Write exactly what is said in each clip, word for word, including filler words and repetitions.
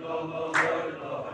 الله أكبر.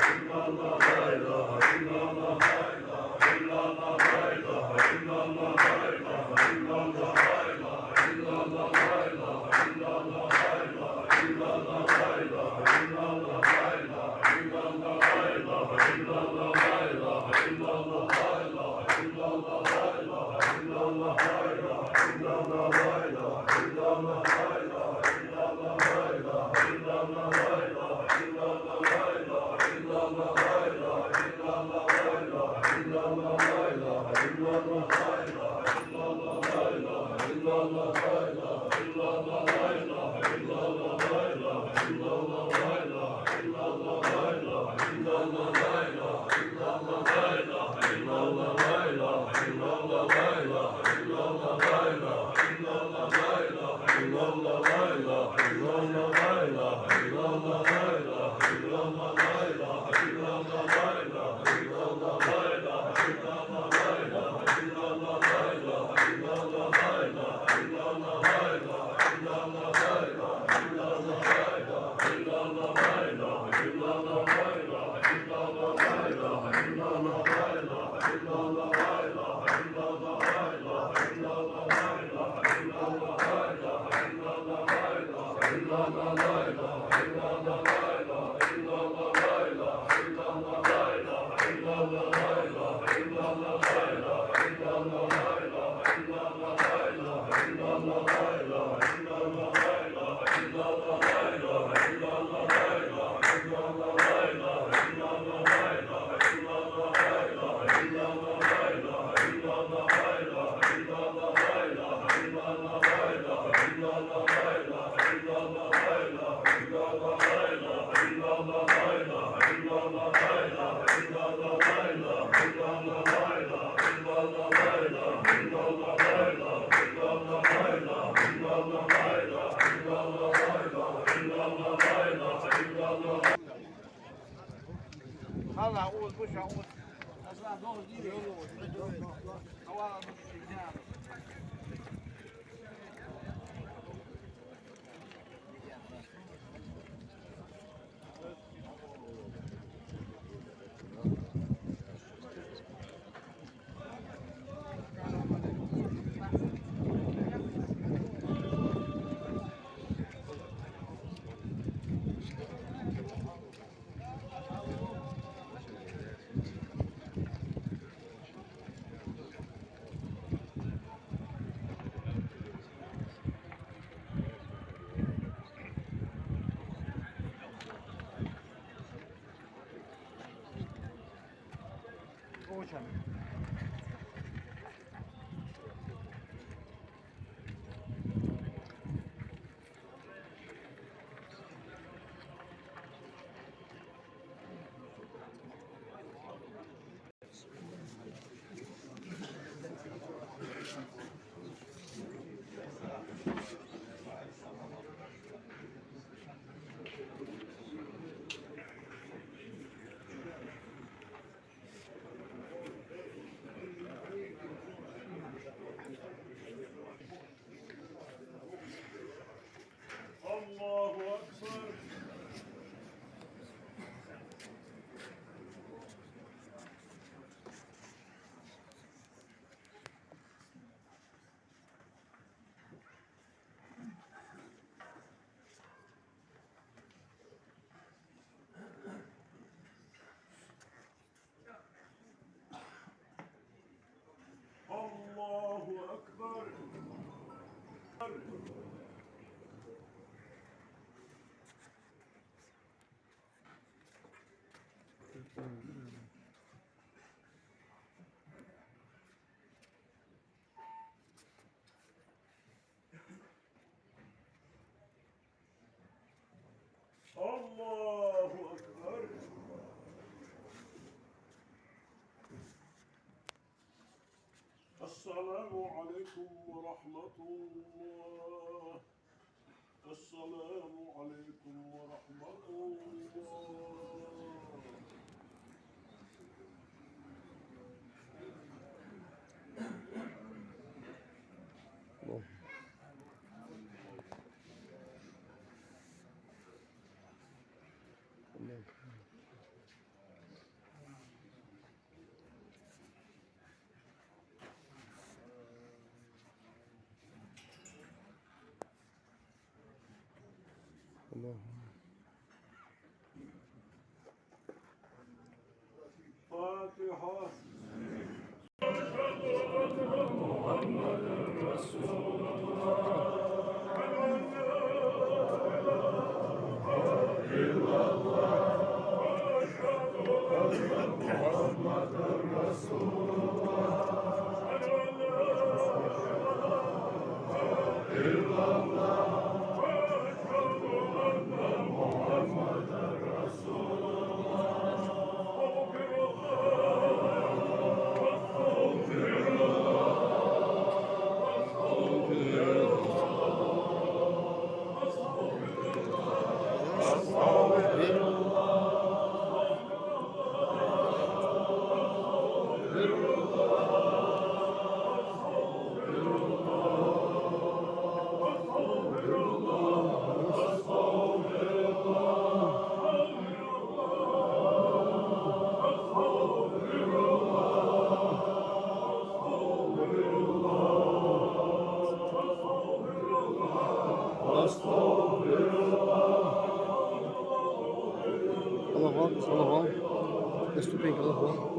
الله أكبر. الله أكبر. السلام عليكم ورحمة الله. السلام عليكم ورحمة الله. فاتحة. Аллаху акбар, Аллаху акбар. Ступенька, Аллаху акбар.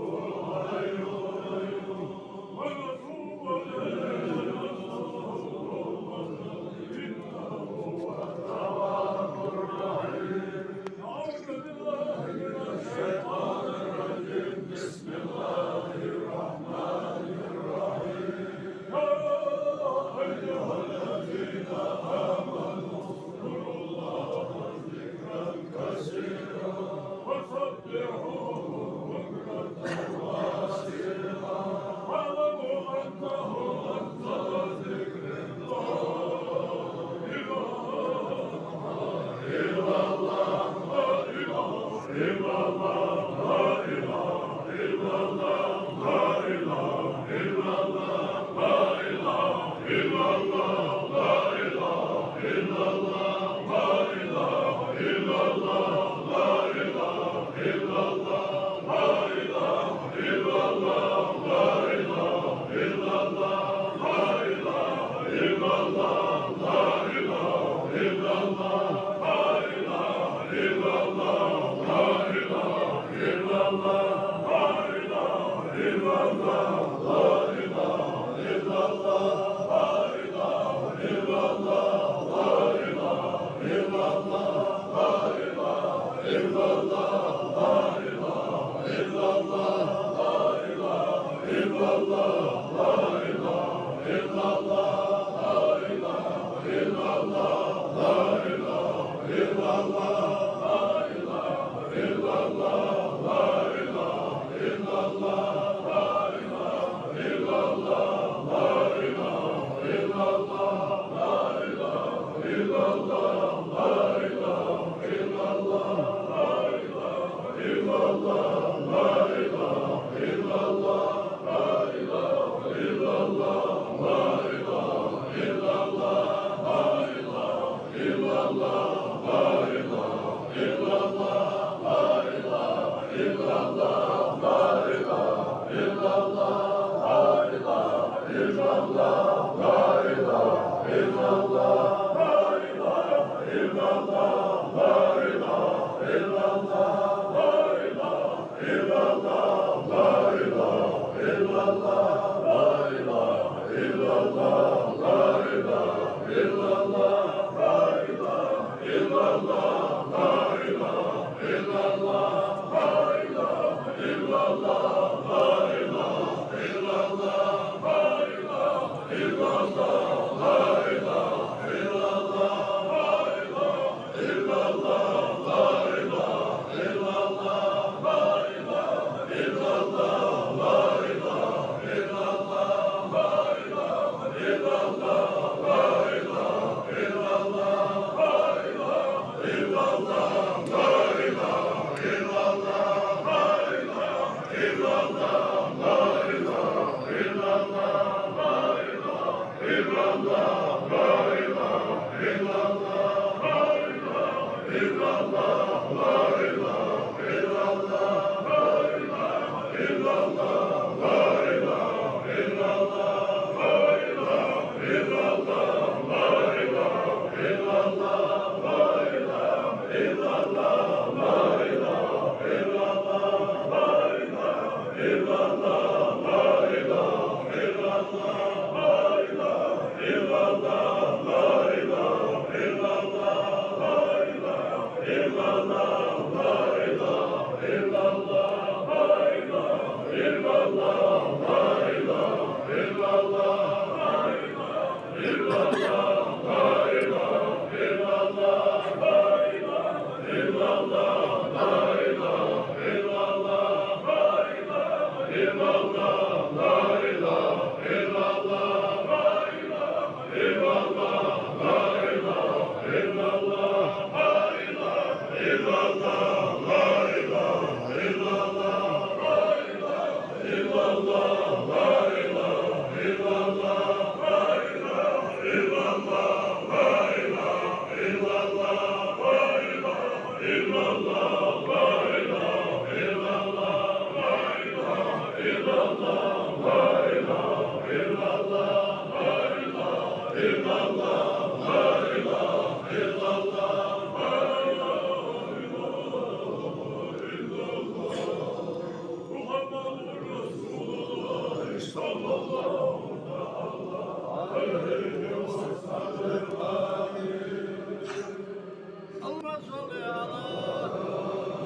اللهم صل على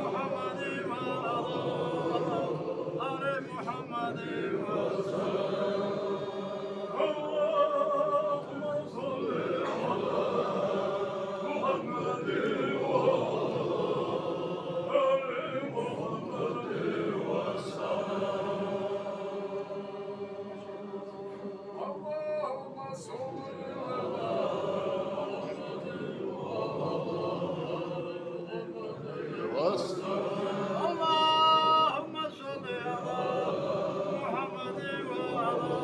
محمد وعلى آل محمد وسلم. اللهم صل على محمد وعلى آل محمد وسلم. اللهم صل على وسلم. اللهم صل على محمد وعلى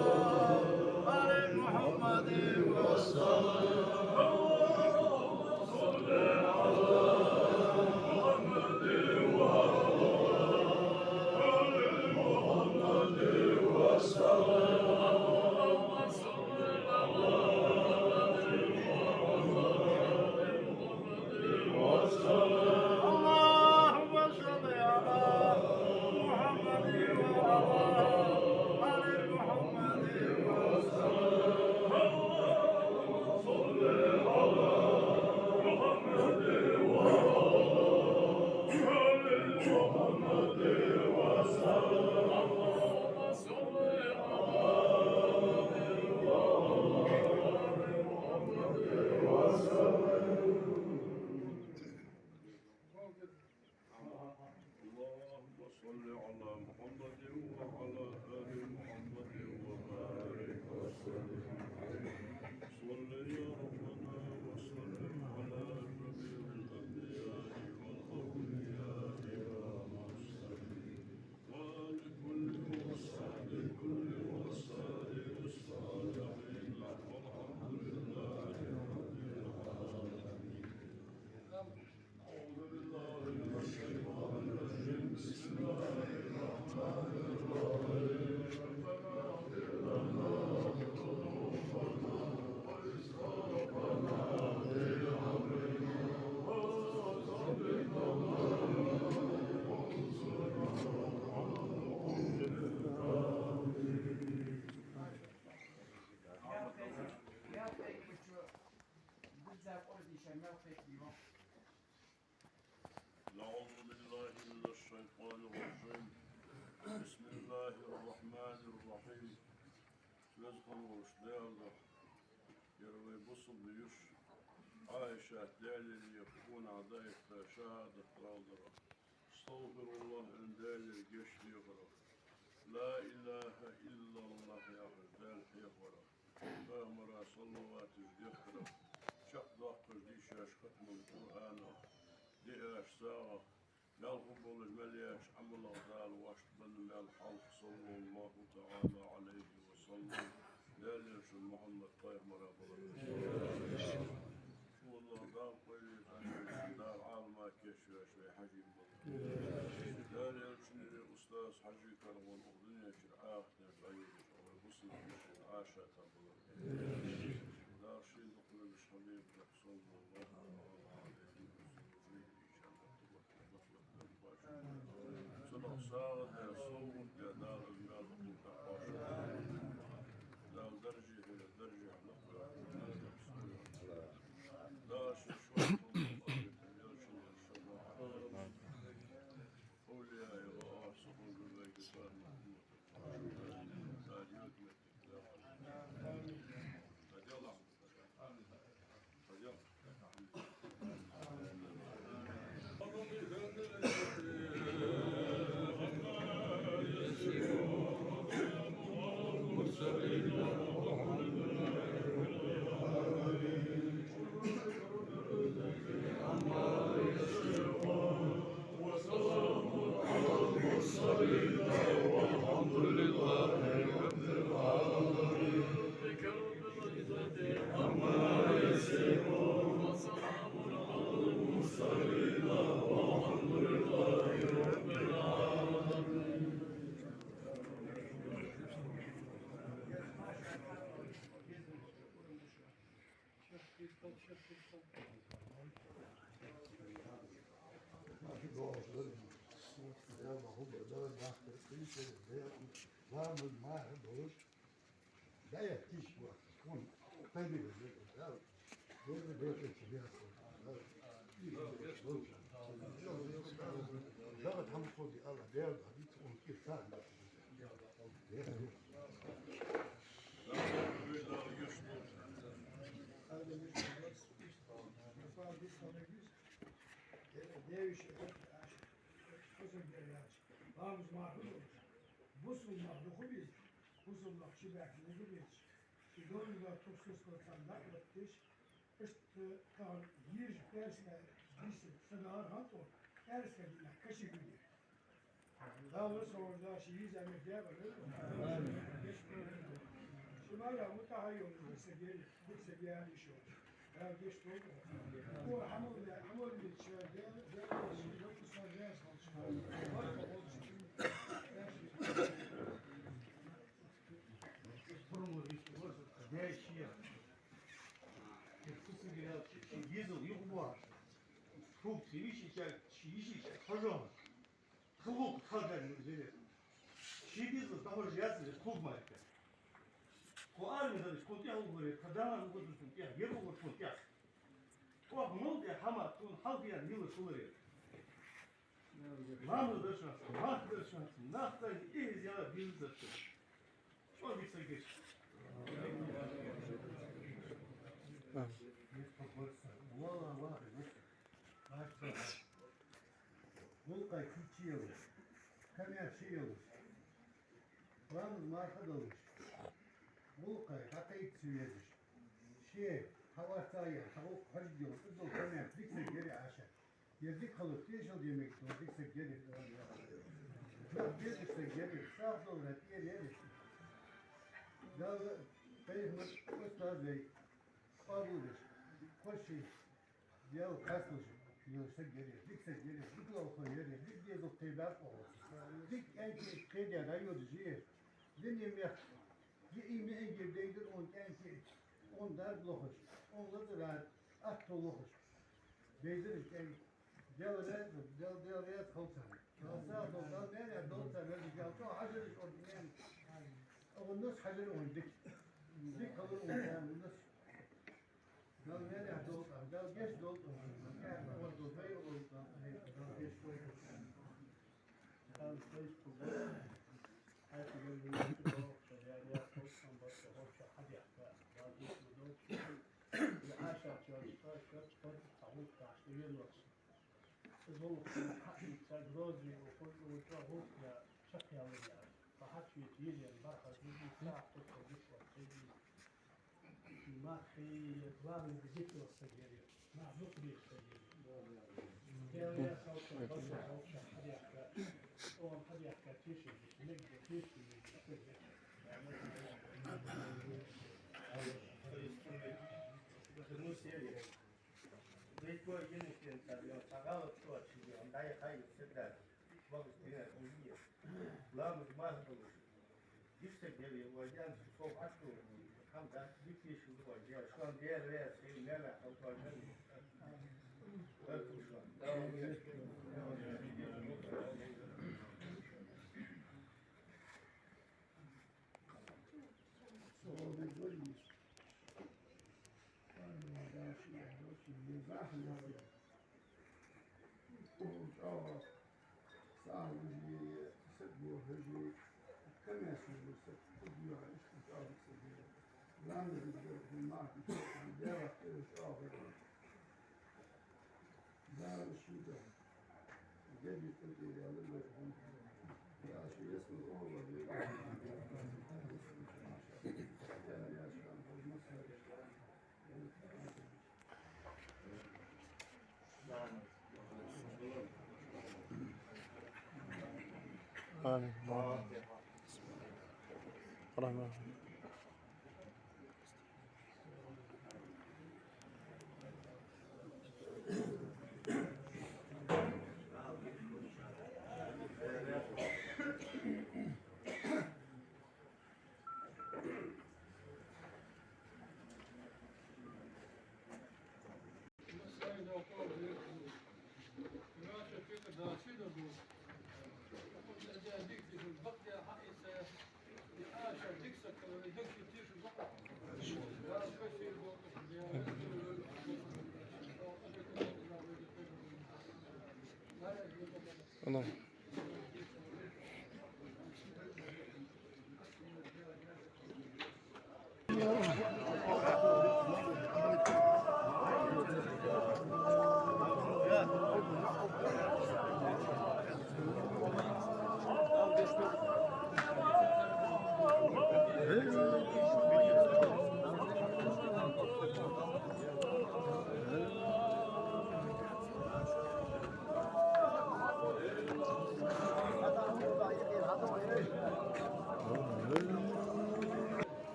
آل محمد وسلم. اللهم صل على محمد وعلى آل محمد وسلم. اللهم صل على محمد وعلى آل محمد وسلم. اللهم صل على محمد وعلى آل محمد وسلم. اللهم صل على اللهم صل على محمد وعلى آل محمد وبارك وسلم. صل يا ربنا وسلم على جميع الأنبياء والأولياء والمرسلين وآل كل وصحب كل وسائر الصالحين والحمد لله رب العالمين. أعوذ بالله من الشيطان الرجيم. بسم الله الرحمن الرحيم. أعوذ بالله من الشيطان الرجيم. بسم الله الرحمن الرحيم. Веза хинна волча Дала, ер вай бусалба йиша Ӏайшат, Даьлагара кхонах дӀаэтта шахӀадат далар, أستغفر الله, аьнна Даьлагара гешт дехар, لا إله إلا الله яхаш Даьла хьехавар, Пайхамара салаваташ дехкар, чакхдоаккхаш дийшача хатмал Къуръана, диача сагӀа, мел хургболаш мел яьча Ӏамалах Дала вӀаштӀабенна мел хьалха, صلى الله تعالى عليه وسلم, Даьла Элчан Мухьаммад пайхамара балар. Шо АллахӀа Дала къайле, Дала Ӏалама кийчвеш вай Хьажий балар. Даьла Элчан устаз Хьажий Карагӏон укх дунен чура Ӏахаташ дӀайодаш, вай бусалба йишийна Ӏайшат а балар. Дала ший дукха везаш Хьабиб, صلى الله عليه وسلم, цунах сагӀа даь, совгӀат даь, Дала из мел дукха кхоачаш. Дала даржехьа, даржехьа лакхвоаккхалба. Дала ший шортта Элчан шафаӀат, овлияй гӀо, сухугу вайга Мухьаммад. وسلام على المرسلين والحمد Ламаз марха долаш, да, я тиш вот, он, тайны, да, да, да, да, да, да, вот, там ходи, Аллах, да, да, он кир, да, да. Ламаз марха долаш, бусалба нах дукха безаш, бусалба нах ши баьхкина безаш, ши донга тухсус лацан дакъа латташ, иштта тахан йижа пӀаьраска дийса сагагӀа хантӀо, пӀаьраска дина каши гуди. Дала со вожда ши йиза мех дегӀа. Ши мара мутахайон, дикса гери, дикса гери шо. Ши дезал тахьожа яц леш, тхув мара. Кхо арми дараш кхо тӀехьа ухаре, кхо дама ухаре, кхо тӀехьа, ер ухаре, кхо тӀехьа. Кхо мал тӀехьа хӀама, кхо хьал тӀехьа йила шуларе. Ламаз дараш, марха дараш, нах тӀа из яла бизнес дараш. Чо дикса геш. Вала, вала. Гулкъай кийча йолаш, камаьрша йолаш, ламаз марха долаш, гулкъай дӀакхайка ца везаш, ше хьаварца яр, хьагулкъа хьожаргйолаш, из дола камаьрша дика саг яр Ӏаша. Ер дика хилар тешал де мегаш дола дика саг яр. Нах безаш саг яр, сагӀа долара тӀера яр. Дала, пайхамар, устаз вай, къоабалдеш, кхоаший Даьла къасталуш йола саг яр, дика саг яр, дика лоалахо яр, дика дезал кхебаьб оаха. Дика кӀаьнк кхедаь дӀайодаш яр. Дина мех, йиъий меӀингера дайдир он кӀаьнк, он дарба лохаш, он лазара атто лохаш. Дайдир кӀаьнк. Даьла раьза, Даьла, Даьла раьза хилва царна. Даьла сагӀа долда, Даьла маьре долда царна, Даьла чӀоагӀа хьажараш ординен. Оаха нус хьажар он дика. Дика хилар он царна нус. Дала маьре долда, Дала гешт долда, Дала гешт долда. Мархий главный визитор саг яр, нах дукха безаш саг яр. Даьла раьза хилва царна, баркал хилда царна хьадаьхка, оаха хьадаьхка тешаш, мегаш тешаш. Ламаз марха долаш. Дика саг яр, вай янца сов Ӏашту, хӀама дац, дика дешаш ва вай, шоана Даьла раьза хилва, мел хьалха вай. Баркал шоана. آمين. الرحمن الرحيم. Ана.